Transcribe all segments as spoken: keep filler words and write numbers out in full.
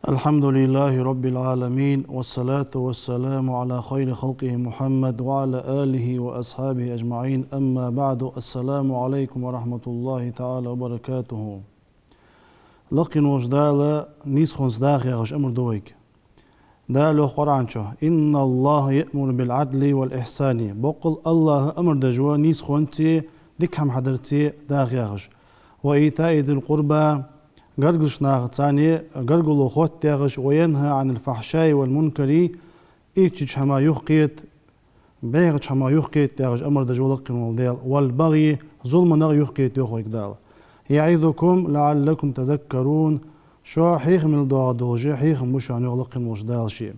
الحمد لله رب العالمين، والصلاة والسلام على خير خلقه محمد وعلى آله وأصحابه أجمعين. أما بعد، السلام عليكم ورحمة الله تعالى وبركاته. Лакхе волча Дала нийсхонца даха яхаш амар ду вайга. Дала йоах Къуръан чу: «إن الله يأمر بالعدل والإحسان». Боккъала АллахӀ амар деш ва нийсхонцеи дика хӀама хьадарцеи даха яхаш. «وإيتاء ذي القربى», гаргарча нахаца гаргало хотта яхаш, «وينهى عن الفحشاء والمنكر», ирчача хӀамах юхакхета, бӀехача хӀамах юхакхета яхаш амар деш ва лакхе вола Дала. «والبغي», зуламах юхакхета йоах вайга Дала. «يعظكم لعلكم تذكرون». Шо хьехам мел доагӀа долаш, хьехам бу шоана йоах лакхе волча Дала ше.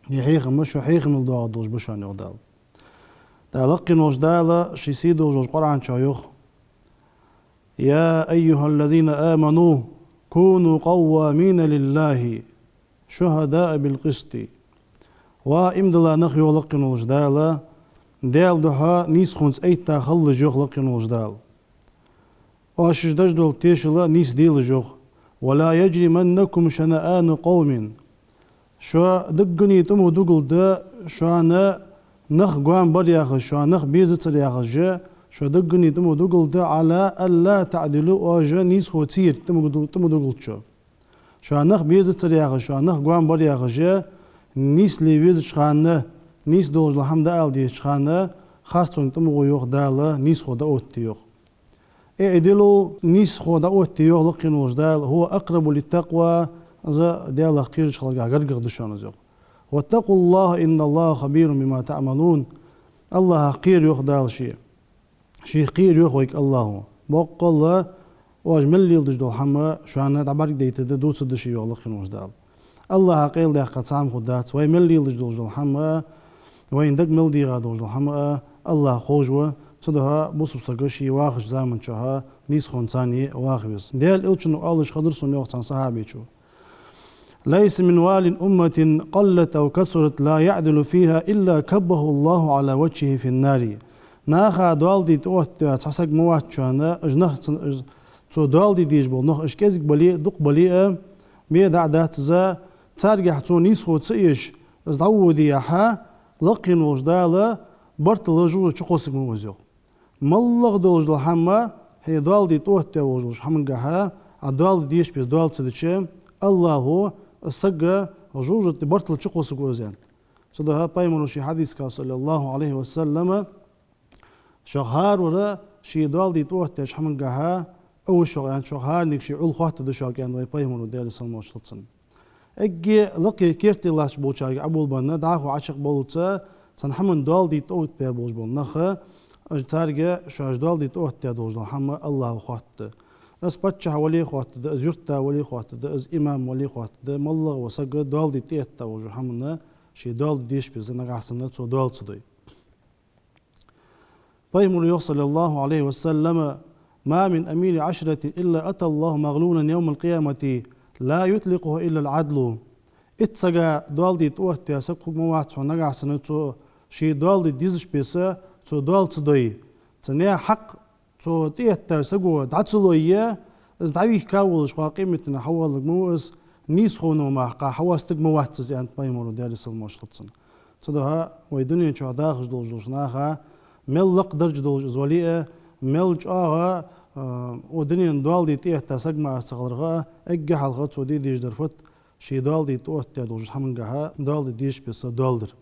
Е хьехам бу, шо хьехам мел доагӀа долаш бу шоана йоах Дала. ТӀаккха лакхе волча Дала ший сий долаш волча Къуръан чу йоах: «يا أيها الذين آمنوا كونوا قوامين لله شهداء بالقسط». Ва иман дилла нах, йоах лакхе волча Дала, Даьла духьа нийсхонца айтта хилалаш йоах лакхе волча Дала. Оаш шоаш деш дола тешал нийса делаш йоах. «ولا يجرمنكم شنآن قوم». Шо даггара тӀа мо дугалда, шоана нах гоама бар яхаш, шоана нах безацар яхаш, шо даггара тӀа мо дугалда, «على ألا تعدلوا», оаш нийсхо ца яр тӀа мо ду-, тӀа мо дугалда шо. Шоана нах безацар яхаш, шоана нах гоама бар яхаш, нийсале везача хана, нийса долаш дола хӀама дӀаала дезача хана, харцонга тӀа мо гӀо йоах Дала, нийсхо дӀаотта йоах. «اعدلوا», нийсхо дӀаотта йоах лакхе волча Дала, «هو أقرب للتقوى», из Даьлах кхераш хиларга гаргагӀа да шоана из йоах. «واتقوا الله إن الله خبير بما تعملون». АллахӀах кхера йоах Дала ше. Шийх кхера йоах вайга АллахӀо. Боккъала оаш мел леладеш дола хӀама шоана дӀабӀаргадайта да, дувца да ше йоах лакхе волча Дала. АллахӀа къайладаьккха цхьа хӀама хургдац, вай мел леладеш долаш дола хӀама, вайна дага мел дегӀа долаш дола хӀама АллахӀа ховш ва, цудухьа бусалба саг ший вахача заман чухьа нийсхонца ваха веза. Даьла Элчано оалаш хазар сона йоах цхьан сахьабечо: «ليس من وال أمة قلت أو كثرت لا يعدل فيها إلا كبه الله على وجهه في النار». Наха доал де тӀаоттаваь цхьа саг ма вац шоана, уж нах ца-, уж, цо доал де дезаш бола нах, уж кӀезига бале а, дукха бале а, ме дӀа а дац из, царгахьа цо нийсхо ца еш, из дӀаводеяхьа, лакхе волча Дала бартал жожагӀатен чу кхоссаргва из йоах. МоллагӀа долаш дола хӀама, хье доал де тӀаоттаваь волаш волча хӀамангахьа, Ӏа доал де дезаш беса доал ца дича, АллахӀо из саг жожагӀатен бартал чу кхоссаргва из аьннад. Цудухьа Пайхамаро ший хьадисага, صلى الله عليه وسلم, шох хӀаравар ший доал де тӀаоттаваьча хӀамангахьа Ӏовуш ва аьннад, шох хӀаранега ший Ӏул хоаттаргда шуга аьннад вай Пайхамаро, Даьла салам-моаршал хилда цунна. Эггара лакхе керте латташ болчарга Ӏоболабенна, дӀахо Ӏочакхбоаллалца, цхьан хӀаман доал де тӀаоттаваь болаш бола нах, уж царга шоаш доал де тӀаоттаваь долаш дола хӀама АллахӀо хоаттаргда. Из паччахь вале а хоаттаргда, из юрта вале а хоаттаргда, из имам вале а хоаттаргда, моллагӀа вола саг доал де тӀаэтта волча хӀаманна, ше доал де дезаш беса нагахьа санна цо доал ца дой. Пайхамаро йоах, صلى الله عليه وسلم: «ما من أمير عشيرة إلا أتى الله مغلولا يوم القيامة لا يطلقه إلا العدل». Итт сага доал де тӀаоттаваь саг хургма вац хьона нагахьа санна цо ше доал де дезаш беса, цо доал ца дой. Цу наьха хьакъ цо тӀаэттача саго дӀа ца лой, из дӀавийхка волаш кхоана къематдийнахьа хьавоалларгма ва из, нийсхо мара кхы хьавоастаргма вац из, аьннад Пайхамаро, Даьла салам-моаршал хилда цунна. Цудухьа вай дунен чу дахаш долаш долча наха, мел лакха дарж долаш из вале а, мел чӀоагӀа, а, укх дунен доал де тӀаэтта саг мара ца хиларга, эггара хьалха цо де дезаш дар фуд, ший доал де тӀаоттаваь долча хӀамангахьа доал де дезаш беса доал дар.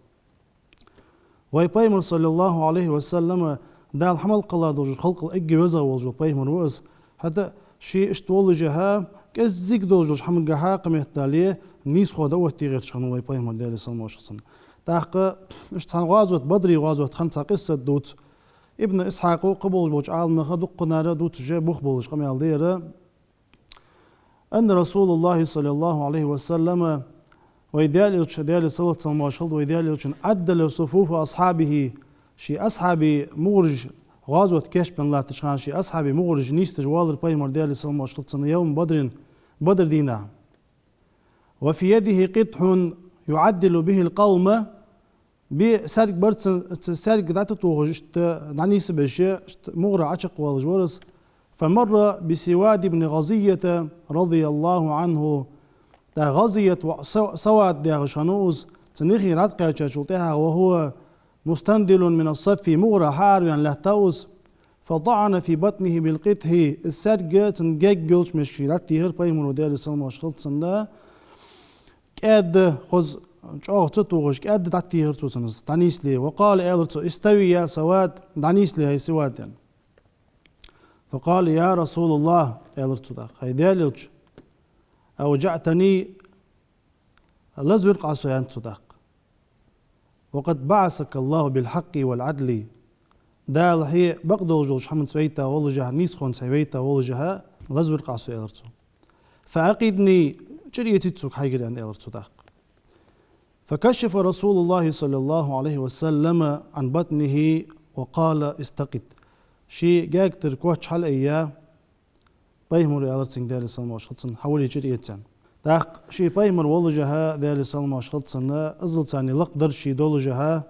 Вай Пайхамар, صلى الله عليه وسلم, Дала хьа мел кхелла долча халкъал эггара везагӀа волаш вола Пайхамар ва из. ХӀаьта ше иштта воллашехьа, кӀеззига долаш долча хӀамангахьа кхыметтел нийсхо дӀаоттае гӀерташ хиннав вай Пайхамар, Даьла салам-моаршал хилда цунна. ТӀаккха иштта цхьан гӀазот, Бадре гӀазот хана цхьа къиссат дувц. Ибн Исхьакъо, кхыболаш болча Ӏаламнаха, дуккханара дувцаш бола, бохаболаш къамаьл да ер. أن رسول الله صلى الله عليه وسلم, вай Даьла Элча, Даьла салам-моаршал хилда вай Даьла Элчана, عدل صفوف أصحابه, ший асхьабий мугӀараш, гӀазот кийчбенна латтача хана ший асхьабий мугӀараш нийсдеш воаллар Пайхамар, Даьла салам-моаршал хилда цунна, يوم بدر, Бадр дийнахьа. وفي يده قدح يعدل به القوم, бе саьрг бар цун, цу саьрга дӀатӀатохаш, иштта дӀанийсбеш, иштта мугӀара Ӏочакхвоалаш вар из. فمر بسواد بن غزية رضي الله عنه. ТӀаккха ГӀазият ва Са-, Савад яхаш хиннав из, цун юхе дӀатӀакхаьчачул тӀехьагӀа, وهو مستندل من الصف, мугӀара хьаараваьнна лаьттав из, فطعن في بطنه بالقدح, из саьрг цун гег йолча меттиге дӀатӀатехар пайхамара, Даьла салам-моаршал хилда цунна, кӀаьда, хоза чӀоагӀа ца тохаш, кӀаьда дӀатӀатехар цо цунна из, дӀанийсле. وقال, аьлар цо: استوي يا سواد, дӀанийсле, хӀай Савад, аьнна. فقال: يا رسول الله, аьлар цо тӀаккха, хӀай Даьла Элча, أوجعتني, лазавир-кх Ӏа со, аьннад цо тӀаккха. وقد بعثك الله بالحق والعدل. Дала хье бакъдолаш долча хӀаманца вайта воллашехь, нийсхонца хье вайта воллашехь, лазавир-кх Ӏа со, аьлар цо. فأقدني, чӀир-эцийта сога хьайгара, аьнна, аьлар цо тӀаккха. فكشف رسول الله صلى الله عليه وسلم عن بطنه وقال: استقد. Ший гагара коч хьалъайя, пайхамара аьлар цунга, Даьла салам-моаршал хилда цунна: хьавале, чӀир-эца, аьнна. ТӀаккха ше пайхамар воллашехь, Даьла салам-моаршал хилда цунна, иззал царна лакхдир ший доллашехь,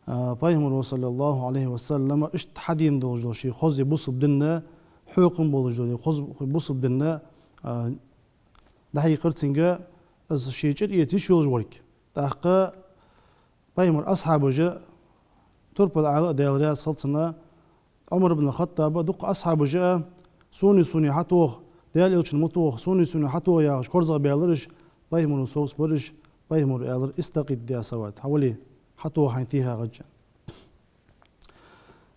а, пайхамара, صلى الله عليه وسلم, иштта хьадена долаш дола ший хоза бусалба дин, хьокхам болаш дола хоза бусалба дин, а, дӀахьийхар цунга, из ше чӀир-эца йиш йолаш волга. ТӀаккха пайхамара асхьабаша, турпал Ӏаьла а, Даьла раьза хилва цунна, Ӏумар ибн ХаттӀаба, дукха асхьабаша а: «Сона, сона хьатоха, Даьла Элчанна ма тоха, сона, сона хьатоха», — яхаш, корзагӀбаьлар уж, пайхамара совцабар уж, пайхамара аьлар: «استقد يا سواد, хьавале, хьатоха хьайна техагӀанча».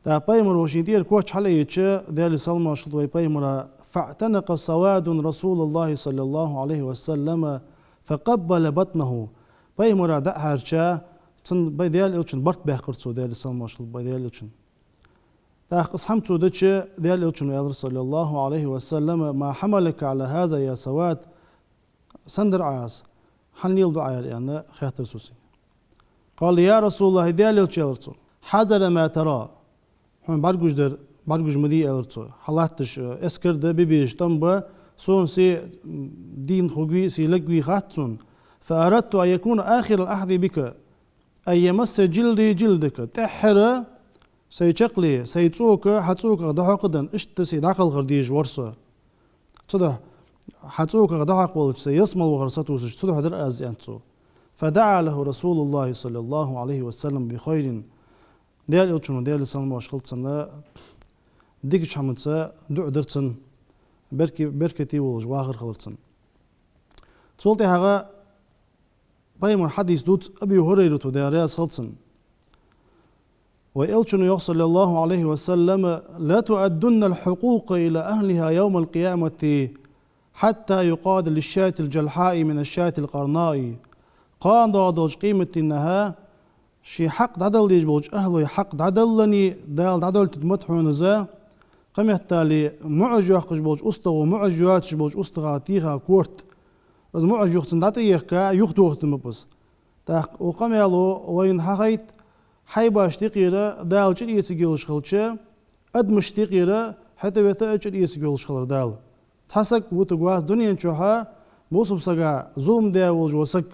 ТӀаккха пайхамара ший тӀера коч хьалъайича, Даьла салам-моаршал хилда вай пайхамара, فاعتنق سواد رسول الله صلى الله عليه وسلم فقبل بطنه. Пайхамара дӀа а хьарча, цун, вай Даьла Элчан барт баьккхар цо, Даьла салам-моаршал хилда вай Даьла Элчан. ТӀаккха из хӀама цо дича, Даьла Элчано аьлар, صلى الله عليه وسلم: «ما حملك على هذا يا سواد؟» Сенна дир Ӏа из? Хьан леладу Ӏа ер, аьнна, хаьттар цо цунга. قال: يا رسول الله, хӀай Даьла Элча, аьлар цо, حذر ما ترى. Хьона бӀаргагуш дар, бӀаргагуш ма де, аьлар цо. Хьалатташ, э, эскар да, бе безаш тӀом ба, сона се, м, дийна хургвий, се лергвий хац сона. فأردت أن يكون آخر العهد بك أن يمس جلدي جلدك. ТӀеххьара сай чаккхе, сай цӀока хьа цӀоках дӀахьокхадан, иштта се дӀакхалхар дезаш вар со. Цудухьа хьа цӀоках дӀахьокхавалча, сай ялсмала вахар сатувсаш, цудухьа дир аз, аьннад цо. فدعا له رسول الله صلى الله عليه وسلم بخير. Даьла Элчано, Даьла салам-моаршал хилда цунна, дикача хӀаманца дуӀа дир цунна, берке-, беркате волаш вахар хилар цунна. Цул тӀехьагӀа пайхамара хьадис дувц Абу ХӀурайрата, Даьла раьза хилва цунна. Вай Элчано йоах, صلى الله عليه وسلم: «لتؤدن الحقوق إلى أهلها يوم القيامة حتى يقاد للشاة الجلحاء من الشاة القرناء». Кхоана доагӀа долча къематдийнахьа ший хьакъ дӀадала дезаш болча ахӀлой хьакъ дӀадаллане, Дала дӀадоалийтаргда-кх хьона из, кхыметтел муӀаш йоаккхаш болча устагӀо муӀаш йоацаш болча устагӀа теха корта. Из муӀаш юха цунна дӀатӀаехка, юхатохийтаргба из. ТӀаккха укх къамаьло вайна хьахайт, хьайбашта юкъера Дала чӀир эцаргйолаш хилча, адамашта юкъера хӀета-вета а чӀир эцаргйолаш хилар Дала. Цхьа саг вутаргвац дунен чухь, бусалба сага зулам даь волаш вола саг,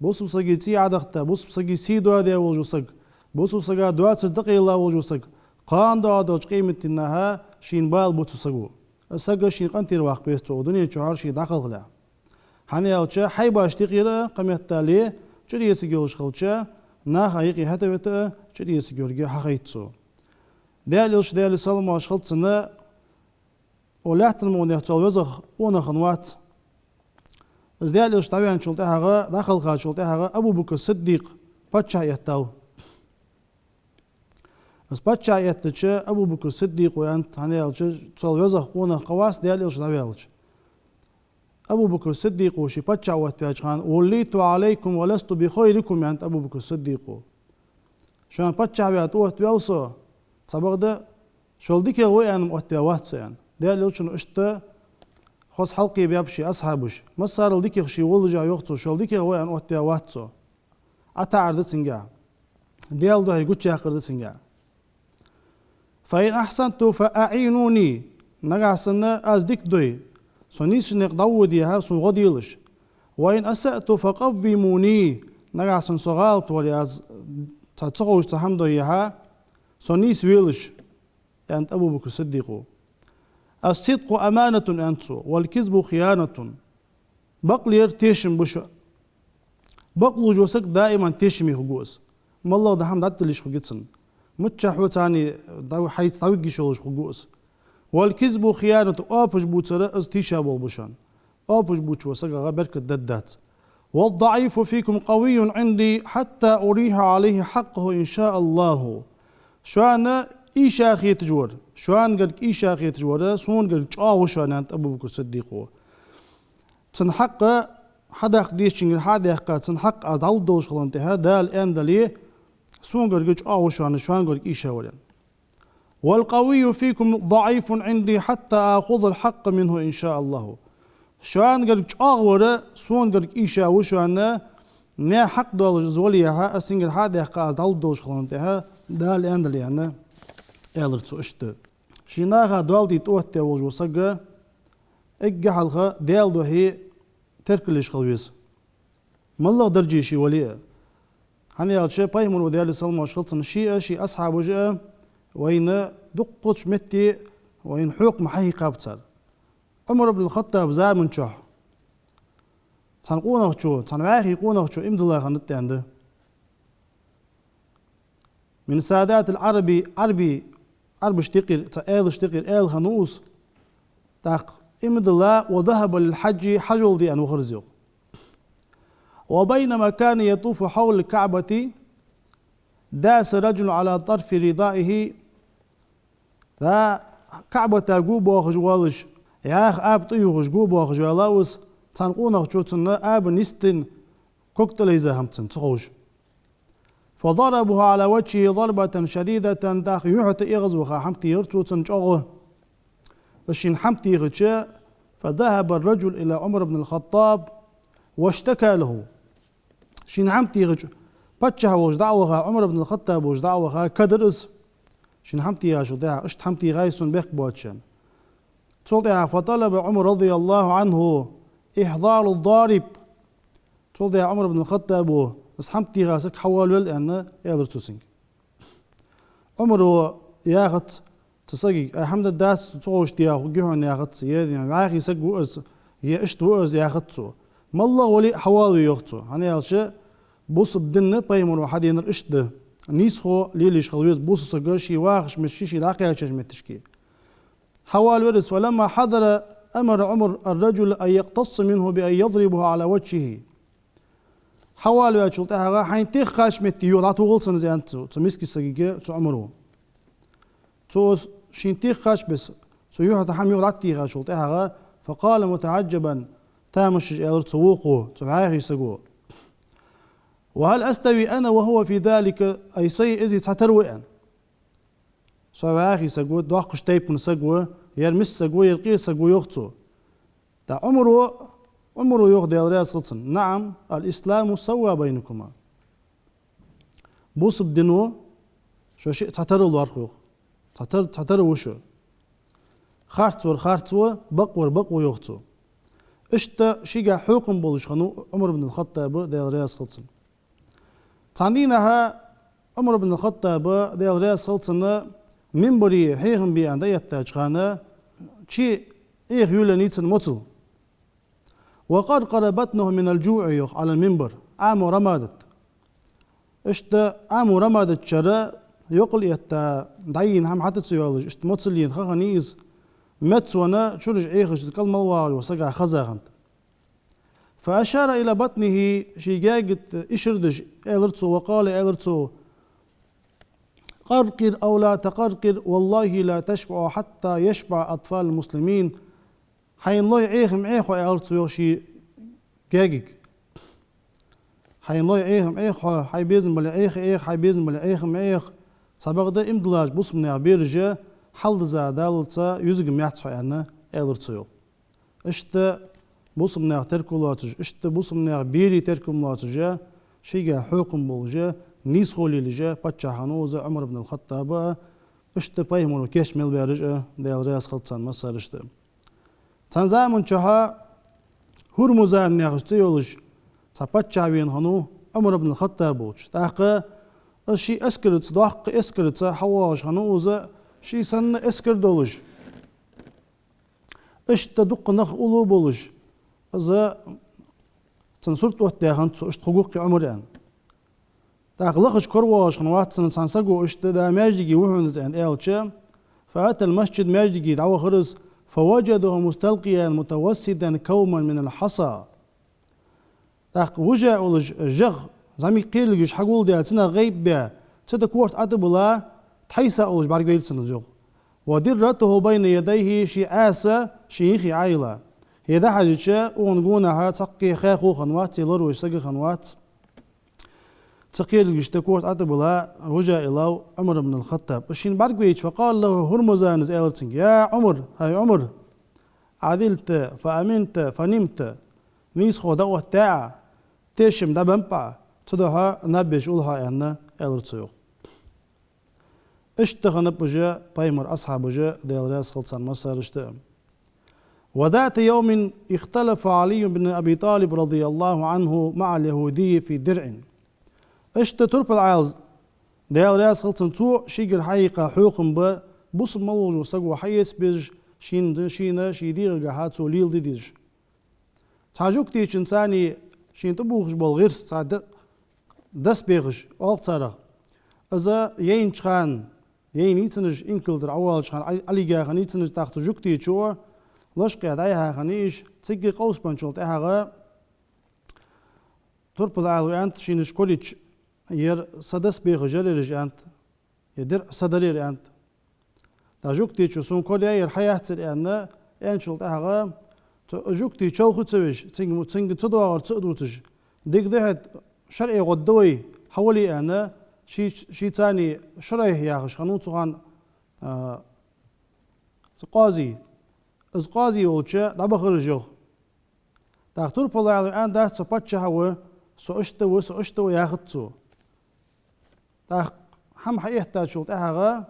бусалба сага цӀий Ӏодахийта, бусалба сага сий доадаь волаш вола саг, бусалба сага доацар дӀакъайла волаш вола саг, кхоана доагӀа долча къематдийнахьа шийна бала бу цу саго. Из саг ший къинтӀера ваккха веза цо, дунен чухьара ше дӀакхалхалехь. ХӀана аьлча, хьайбашта юкъера а кхыметтел чӀир эцаргйолаш хилча, наха юкъе хӀета-вета а чӀир эцаргйолга хьахайт цо. Даьла Элча, Даьла салам-моаршал хилда цунна, укх лаьттан мукъанех цул везагӀа къонах хиннавац. Из Даьла Элча дӀаваьнначул тӀехьагӀа, дӀакхалхачул тӀехьагӀа Абу Бакр Сиддикъ паччахь эттав. Из паччахь эттача, Абу Бакр Сиддикъо аьннад, хӀана аьлча, цул везагӀа къонах кхы вац Даьла Элча дӀаваьлча. Абу Бакр Сиддикъо ше паччахь оттаваьча хана: «وليت عليكم ولست بخيركم», — аьннад Абу Бакр Сиддикъо. Шоана паччахь ваь тӀаоттаваьв со, цхьабакъда шул дикагӀа ва аьнна-м оттаваь вац со, аьнна. Даьла Элчано иштта хоза хьалкхебаьб ший асхьабаш. Массарел дикагӀа ше воллашехь, йоах цо, шул дикагӀа ва аьнна оттаваь вац со. ӀотаӀар да цунгахьа. Даьла духьа гучаяккхар да цунгахьа. «فإن أحسنت فأعينوني». Нагахьа санна аз дика дой, со нийсача наькъа дӀаводехьа, сона гӀо делаш. «وإن أسأت فقوموني». Нагахьа санна со гӀалат вале, аз цхьа ца ховш цхьа хӀама дойяхьа, со нийсвелаш, аьннад Абу Бакр Сиддикъо. «الصدق أمانة», аьннад цо, «والكذب خيانة». Бакълер тешам ба шоана. Бакълувш вола саг даиман тешаме хургва из. МоллагӀа да хӀама дӀатиллаш хургья цунна. Миччахьа хьо царна дӀа-, хьайца дӀавиггиш волаш хургва из. «والكذب خيانة», оапаш бувцар из тийшаболх ба шоана. Оапаш бувцаш волча сагагӀа беркат дергдац. «والضعيف فيكم قوي عندي حتى أريح عليه حقه إن شاء الله». Шоана ийша хеташ вар, шоана гарга ийша хеташ вар, сона гарга чӀоагӀа ва шоана, аьннад Абу Бакр Сиддикъо. Цун хьакъ хьадаккха дезачунгара хьа а даьккха, цун хьакъ аз дӀалургдолаш хиларна тӀехьа, Дала аьнна дале, сона гарга чӀоагӀа ва шоана, шоана гарга ийша вар, аьнна. «والقوي فيكم ضعيف عندي حتى آخذ الحق منه إن شاء الله». Шоана гарга чӀоагӀа вар, сона гарга ийша ва шоана, наьха хьакъ долаш из валехьа, аз цунгара хьа а даьккха, аз дӀалургдолаш хиларна тӀехьа, Дала аьнна дале, аьнна, аьлар цо иштта. Ший наха доал дийта оттадаь волаш вола саг, эггара хьалха Даьла духьа теркал еш хила веза. МоллагӀа дарже ше вале а. ХӀана аьлча, Пайхамаро, Даьлера салам-моаршал хилда цунна, ше а, ший асхьабаша а вайна дуккхача метте вайна хьокхам хьахьийхаб цар. Ӏумар ибн аль-ХаттӀаба заман чухь цхьан къонахчо, цхьан вӀаьхий къонахчо иман дилла хиннад аьнна да. «من سادات العرب», Ӏарбий, Ӏарбашта юкъера, цхьа аьлашта юкъера аьла хиннав из. ТӀаккха иман дилла, «وذهب للحج», хьажол де аьнна вахар из, йоах. «وبينما كان يطوف حول الكعبة داس رجل على طرف ردائه». ТӀаккха КаӀбата го боахаш воалаш, йӀаьха аба тӀаювхаш го боахаш ваьлла ва из, цхьан къонахчо цунна аба нисденна ког тӀалайза хӀама цунна ца ховш. «فضربه على وجهه ضربة شديدة», тӀаккха юхьа тӀа эгӀазваха хӀама тийхар цо цунна чӀоагӀа. Из шийна хӀама тийхача, «فذهب الرجل إلى عمر بن الخطاب واشتكى له». Шийна хӀама тийхача, паччахь волча дӀа а ваха, Ӏумар ибн аль-ХаттӀаб волча дӀа а ваха, кадар из. Шийна хӀама тийхачул тӀехьагӀа, иштта хӀама тийхай сона, бехк боацаш, аьнна. Цул тӀехьагӀа, «فطلب عمر رضي الله عنه إحضار الضارب». Цул тӀехьагӀа Ӏумар ибн аль-ХаттӀабо, из хӀама тийха саг хьавоалавел аьнна, аьлар цо цунга. Ӏумаро яхац цу сагага, ай, хӀама дергдац, ца ховш дӀахо гихьон яхац, е вӀаьхий саг ва из, е иштта ва из яхац цо. МоллагӀа вале а хьавоалаве йоах цо. ХӀана аьлча, бусалба дина Пайхамаро хьаденар иштта да. Нийсхо лелаеш хила веза бусалба саг ший вахача метте, ший дӀакхаьчача метташка. Хьавоалавир из. «فلما حضر أمر عمر الرجل أن يقتص منه بأن يضربه على وجهه». Хьавоалаваьчул тӀехьагӀа хьайна теха кхача метте юха дӀатохал цунна из, аьннад цо, цу мискача сагага цу Ӏумаро. Цо из шийна теха кхача беса, цо юхьа тӀа хӀама юха дӀатӀатехачул тӀехьагӀа, «فقال متعجبا», тамашийна аьлар цу вокхо, цу вӀаьхий саго: «وهل أستوي أنا وهو في ذلك؟» Ай, сай, из цхьатара вий, аьнна. Со вӀаьхий саг ва, доккхача тайпан саг ва, ер миска саг ва, ер къе саг ва, йоах цо. ТӀаккха Ӏумаро, Ӏумаро йоах, Даьла раьза хилва цунна: «نعم، الإسلام سوى بينكما». Бусалба дино шо шиъ цхьатарра лоархӀ, йоах. Цхьатар-, цхьатарра ва шо. Харц вар харц ва, бакъ вар бакъ ва, йоах цо. Иштта шийгахьа хьокхам болаш хиннав Ӏумар ибн аль-ХаттӀаб, Даьла раьза хилва цунна. Цхьан дийнахьа Ӏумар ибн аль-ХаттӀаб, Даьла раьза хилва цунна, минбаре хьехам бе аьнна дӀаэттача хана, чу Ӏеха йолаеннай цун моцал. «وقرقر بطنه من الجوع», йоах, «على المنبر عام رمادة». Иштта Ӏаму Рамадат чура йокъал этта, дӀайийна хӀама хьатӀа ца йоаллаш, иштта моцал ена ха хиннай из, мецвенна, чураш Ӏехаш, кӀал мел вагӀаш вола сага хеза хиннад. «فأشار إلى بطنه», ший гаьга тӀа ишар деш, аьлар цо, «وقال», аьлар цо: «قرقر أو لا تقرقر، والله لا تشبع حتى يشبع أطفال المسلمين». Хьайна лой Ӏеха-м Ӏеха хьо, аьлар цо, йоах, ший гаьгага. Хьайна лой Ӏеха-м Ӏеха хьо, хьай безам бале Ӏеха Ӏеха, хьай безам бале Ӏеха-м Ӏеха. Цхьабакъда иман диллача бусалба наьха бераша хьалдизза даллалца юзаргьям яц хьо, аьнна, аьлар цо, йоах. Иштта бусалба наьха теркам лоацаш, иштта бусалба наьха берий теркам лоацаш, шийгахьа хьокхам болаш, нийсхо лелаш паччахь хиннав из Ӏумар ибн аль-ХаттӀаб а, иштта Пайхамаро кийча мел баьраш а, Даьла раьза хилва царна массарашта. Цхьан заман чухь Хурмузан яхаш цӀи йолаш цхьа паччахь вена хиннав Ӏумар ибн аль-ХаттӀаб волча. ТӀаккха из ший эскарца, доккха эскарца хьавоагӀаш хиннав из, ший санна эскар долаш. Иштта дукха нах уллув болаш, из цун сурт оттадаь хиннад цо, иштта хургва-кх Ӏумар аьнна. ТӀаккха лахаш коравоагӀаш хиннавац цунна цхьан саго иштта, да маьждиге ва хьона из аьнна аьлча, فأتى المسجد, маьждиге дӀавахар из, فوجده مستلقيا متوسدا كوما من الحصى. ТӀаккха вижа а волаш, жагӀа, зӀамига кхераваьнна хьагулдаь, цунах гӀайба баь, цу тӀа корта ӀотӀабилла, тхьайса а волаш бӀаргавайра цунна из, йоах. ودرته بين يديه, ший Ӏаса ший юхе Ӏойилла. Е дӀахьежача, укхун гонахьа цхьаккха хьехо хиннавац, е лоравеш саг хиннавац. Цу кхераваьннача тӀа корта ӀотӀабилла, вижа а йиллав Ӏумар ибн аль-ХаттӀаб. Из шийна бӀаргавайча, فقال له هرمزان, из аьлар цунга: يا عمر, хӀай Ӏумар, عدلت فأمنت فنمت, нийсхо дӀаоттадаьд Ӏа, тешам дӀабаьннаб Ӏа, цудухьа наб беш ул хьо, аьнна, аьлар цо, йоах. Иштта хиннаб уж пайхамара асхьабаш, Даьла раьза хилва царна массарашта. وذات يوم اختلف علي بن أبي طالب رضي الله عنه مع اليهودي في درع. Иштта турпала Ӏаьлас, Даьла раьза хилва цунна, цо шийгара хьахьекха хьехам ба, бусалба мел волча саго хьаэца безаш, шийна, шийна ший дегӀагахьа цо леладе дезаш. Цхьан жугтичунцеи шийна тӀабувхаш бола гӀирс, цхьа да-, доспехаш оал-кх царех, из яйнача хана, яйнай цунаш, инкал тӀара Ӏоваьлча хана, Ӏа-, Ӏалига хиннай цунаш, тӀаккха цу жугтичо лочкъаь дӀаяхьа хиннай уж, цига къовсабенначул тӀехьагӀа турпала Ӏаьлас аьннад шийна уж корайича: ер са доспехаш яр ераш, аьннад. Е дирӀ са дар ер, аьннад. ТӀаккха жугтичо: сона кораяьй ер, хьаяц ер, аьнна, аьнначул тӀехьагӀа, цу жугтий човхий ца веш, цунга, цунга цадоагӀар ца а дувцаш, дика да хӀаьта, шарӀе гӀо да вай, хьавале, аьнна, ший, шийцеи Шурайхь яхаш хиннав цу хана, а, цу къози. Из къози волча дӀабахар уж, йоах. ТӀаккха турпала Ӏаьлас аьннадац цу паччахьа: ва, со иштта ва, со иштта ва, яхац цо. ТӀаккха хӀама хьаэттачул тӀехьагӀа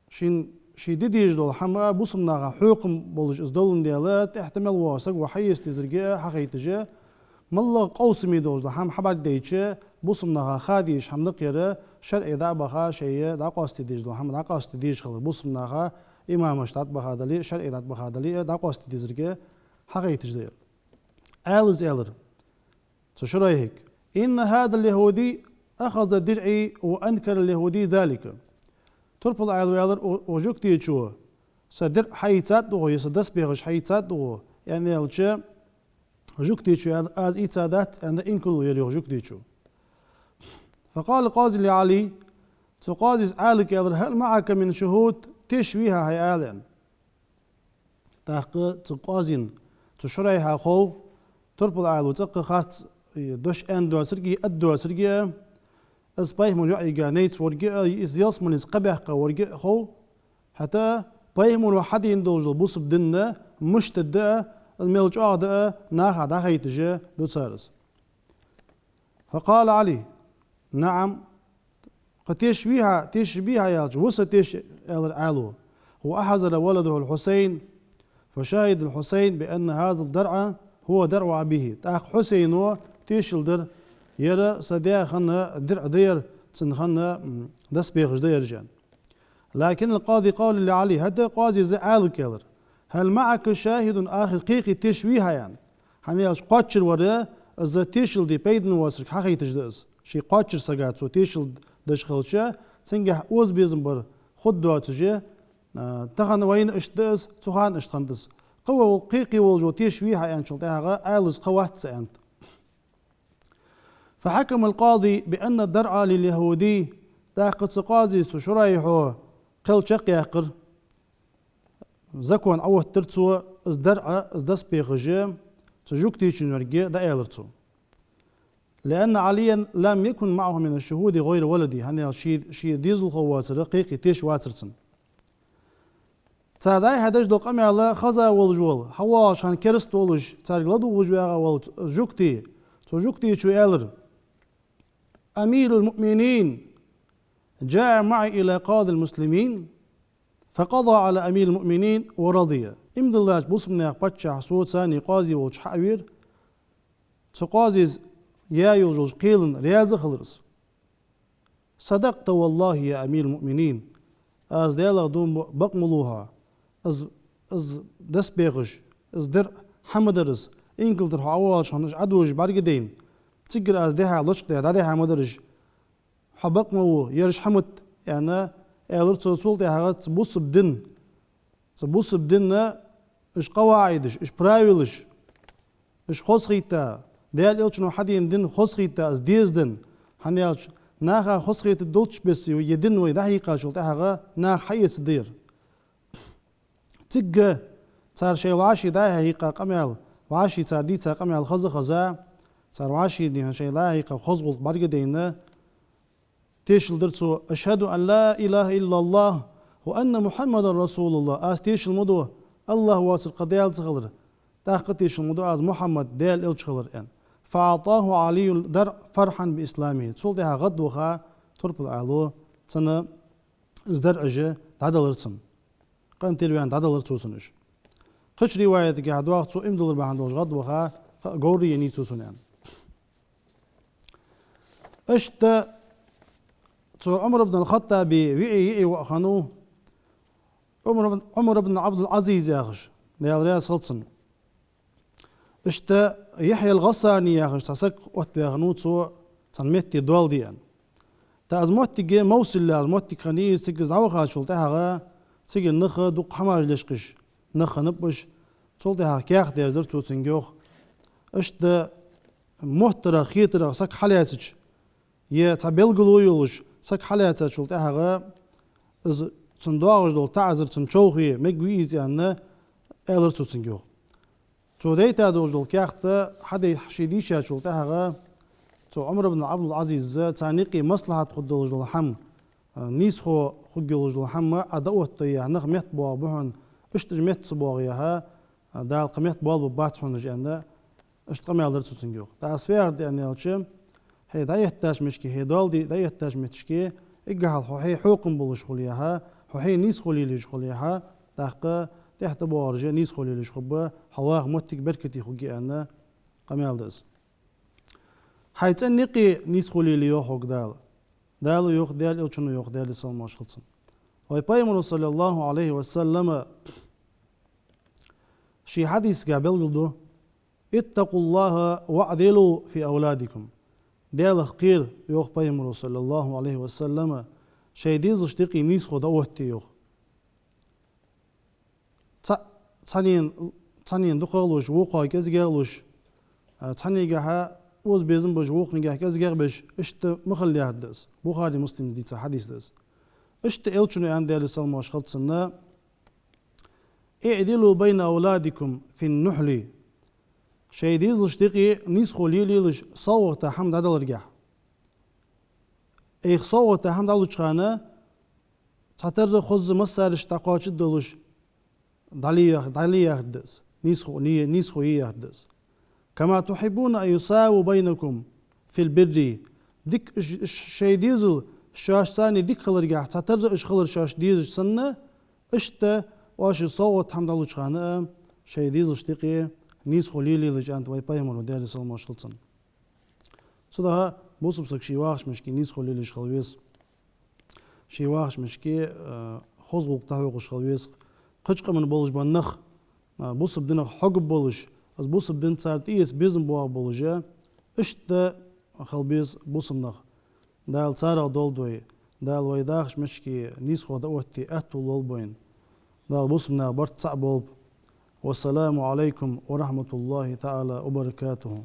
шийна, ший де дезаш дола хӀама, бусалба наха хьехам болаш из доландаь, тӀехьа тӀа мел вола саг ва хьаэца дезарга а хьахайташ, моллагӀа къовсаме долаш дола хӀама хьабӀаргадайча, бусалба наха ха дезаш хӀама да-кх ер, шарӀе дӀа а баха, шоай дӀакъоастаде дезаш дола хӀама дӀакъоастаде дезаш хилар, бусалба наха имамашта дӀатӀабаха дале а, шарӀе дӀатӀабаха дале а, дӀакъоастаде дезарга хьахайташ да ер. Ӏаьлас аьлар цу Шурайхьага: إن هذا اليهودي أخذ درعي وأنكر اليهودي ذلك. Турпала Ӏаьлас аьлар: укх, укх жугтичо са дирӀ хьаийцад укхо, е са доспехаш хьаийцад укхо, аьнна аьлча, жугтичо аьлар: аз ийцадац, аьнна, инкарло йир укх жугтичо. فقال القاضي لعلي, цу къозис Ӏаьлага аьлар: هل معك من شهود, теш вий хьа хьай ала, аьнна. ТӀаккха цу къозина, цу Шурайхьа хов турпала Ӏаьлас цӀаккха харц, э, дош аьнна доацилга а, аргдоацилга а, из пайхамара йоӀ йига найц волга а, из ялсмалеца кхаъ баьккха волга а хов, хӀаьта пайхамаро хьадена долаш дола бусалба ди мишта да а, из мел чӀоагӀа да а наха дӀахайташ ду цар из. فقال علي: نعم. Кхы теш вий хьа, тешаш бий хьа аьлча, ва са теш, аьлар Ӏаьлас. وأحضر ولده الحسين فشهد الحسين بأن هذا الدرع هو درع أبيه. ТӀаккха Хьусайно тешал дир: ер са даь хинна дирӀ да ер, цун хинна, м, доспехаш да ераш, аьнна. لكن القاضي قال لعلي, хӀаьта къозис Ӏаьлага аьлар: هل معك شاهد آخر, кхы-кх теш вий хьа, аьнна. ХӀана аьлча кхоачара вар из тешал де пайдана воацилга хьахайташ да из. Ший кхоачара сага цо тешал деш хилча, цунгахьа оза безам бар хургдоацаш, а, тахан вайна иштта да из, цу хана иштта хиннад из. Кхы вол-, кхы-кх волаш вола теш вий хьа, аьнначул тӀехьагӀа Ӏаьлас: кхы вац, аьннад. فحكم القاضي بأن الدرع لليهودي. ТӀаккха цу къозис, цу Шурайхьо кхел чакхъяьккхар, закон Ӏооттадир цо, из дарӀ, из доспехаш цу жугтичун йолга дӀааьлар цо. لأن عليا لم يكن معه من الشهود غير ولده. ХӀана аьлча ший, ший дезалхо воацар, кхы-кх теш вацар цун. Цар дӀай-хьай деш дола къамаьл хеза волаш вола, хьавоагӀача хана кераста волаш, царга ладувгӀаш ваьгӀа вола жугти, цу жугтичо аьлар: أمير المؤمنين جاء معي إلى قاضي المسلمين فقضى على أمير المؤمنين ورضي. Иман диллача бусалба наьха паччахьа соцани къози волча хьавера, цу къозис яь йолаш йолча кхелана раьза хилар из. صدقت والله يا أمير المؤمنين. Аз Даьлах дув буъ, бакъ ма лув хьо. Из из доспехаш, из дирӀ хьа ма дарий из, инкала тӀара хьо Ӏовоалача хана уж Ӏодожаш бӀаргадайна, цигара аз дехьа лочкъадаь дӀадехьа ма дарий уж, хьо бакъ ма вий, ераш хьа ма да, аьнна, аьлар цо. Цул тӀехьагӀа цу бусалба дина, цу бусалба дина уж къаваӀидаш, уж правилаш, уж хозахийта, Даьла Элчано хьадена дин хозахийта, из деза дин, хӀана аьлча наха хозахетаргдолчча беса ер дин вай дӀахьийкхачул тӀехьагӀа наха хьаэцаргда ер. Цигга цар шоай вӀаший дӀа-хьа хьийкха къамаьл, вӀаший цар дийца къамаьл хоза-хоза, цар вӀаший дийна шоай дӀа-хьа хьийкха хоза гӀулакх бӀаргадайна, тешал дир цо: «أشهد أن لا إله إلا الله وأن محمدا رسول الله». Аз тешал ма ду АллахӀ воацар кхы Даьла ца хилар, тӀаккха тешал ма ду аз Мухьаммад Даьла Элча хилар, аьнна. «فأعطاه علي الدرع فرحا بإسلامه». Цул тӀехьагӀа гӀадваха, турпал Ӏаьлас цунна из дирӀаш дӀаделар цунна. КъинтӀера ваьнна дӀаделар цо цунна уж. Кхыча риваятагахь доагӀа, цо иман диллар бахьан долаш гӀадваха, кхы а говр еннай цо цунна, аьнна. Иштта цу Ӏумар ибн ал-ХаттӀаба виӀий, йиӀий воӀ хиннав Ӏумар ибн, Ӏумар ибн Ӏабдул-Ӏазиз яхаш, Даьла раьза хилва цунна. Иштта Яхьъя ал-ГӀассани яхаш цхьа саг оттаваь хиннав цо цхьан метте доал де аьнна. ТӀаккха из моттиг Мовсил яха моттиг хиннай из, цига из дӀавахачул тӀехьагӀа цигара нах дукха хӀамаш лечкъаш нах хиннаб уж. Цул тӀехьагӀа каьхат деш дар цо цунга, йоах. Иштта моттарах, хетарах саг хьалаьцача, е цхьа белгало йолаш саг хьалаьцачул тӀехьагӀа, из цунна доагӀаш дола таӀазар цунна човхе мегаш вий из, аьнна, аьлар цо цунга, йоах. Цо дайта долаш дола каьхат хьадай-, ше дийшачул тӀехьагӀа, цу Ӏумар ибн Ӏабдул-Ӏазиза царна юкъе маслахьат хургдолаш дола хӀама, а, нийсхо хургйолаш дола хӀама Ӏа дӀаоттае, нах меттабоагӀаргба хьона, иштта уж метта ца боагӀе, а, Дала кхы меттабоалабергбац хьона уж, аьнна, иштта къамаьл дир цо цунга, йоах. ТӀаккха из фу яхар да аьнна аьлча, хье дӀаэттача метте, хье доал де дӀаэттача метте, эггара хьалха хьо хье хьокхам болаш хуле, хьо хье нийсхо лелаеш хуле, тӀаккха тӀехьа тӀабоагӀараш нийсхо лелаеш хургба, хьо ваха моттиг беркате хургья, аьнна, къамаьл да из. Хьай цӀен юкъе нийсхо лелае, йоах хьога Дала. Дала йоах, Даьла Элчано йоах, Даьлера салам-моаршал хилда цунна. Вай Пайхамаро, صلى الله عليه وسلم, ший хьадисагахь белгалду: «اتقوا الله واعدلوا في أولادكم». Даьлах кхера, йоах Пайхамаро, صلى الله عليه وسلم, шоай дезалашта юкъе нийсхо дӀаоттае, йоах. Цхьа-, цхьаннена, цхьаннена дукхагӀа луш, вокхо кӀезигагӀа луш, а, цхьаннегахьа оза безам беш, вокхангахьа кӀезигагӀа беш, иштта ма хила яхар да из. Бухари, Муслима дийца хьадис да из. Иштта Элчано аьннад, Даьлера салам-моаршал хилда цунна: «اعدلوا بين أولادكم في النحل». Шоай дезалашта юкъе нийсхо лелаелаш совгӀата хӀама дӀадаларгахьа. Айха совгӀата хӀама дӀалуча хана цхьатарра хоза массараш дӀакхоачаргдолаш, дӀале яхар, дӀале яхар да из. Нийсхо, не-, нийсхо е яхар да из. «كما تحبون أن يساووا بينكم في البر». Дика ш-, ш-, шоай дезал шоашца цхьана дика хиларгахьа, цхьатарра уж хилар шоашта дезаш санна, иштта оаш совгӀата хӀама дӀалуча хана а шоай дезалашта юкъе нийсхо лелаелаш, аьннад вай Пайхамаро, Даьлера салам-моаршал хилда цунна. Цудухьа бусалба саг ший вахача мишка нийсхо лелаеш хила веза. Ший вахача мишка, э, хоза гӀулакх дӀахьокхаш хила веза. Кхыча къаман болаш бола нах, э, бусалба динах хьогаб болаш, из бусалба дин цар тӀаэца безам боагӀа болаш а, иштта хила беза бусалба нах. Дала царех долда вай, Дала вай дахача мишка нийсхо дӀаоттае аьттув лолба вайна. Дала бусалба наьха барт цхьа болба. والسلام عليكم ورحمة الله تعالى وبركاته.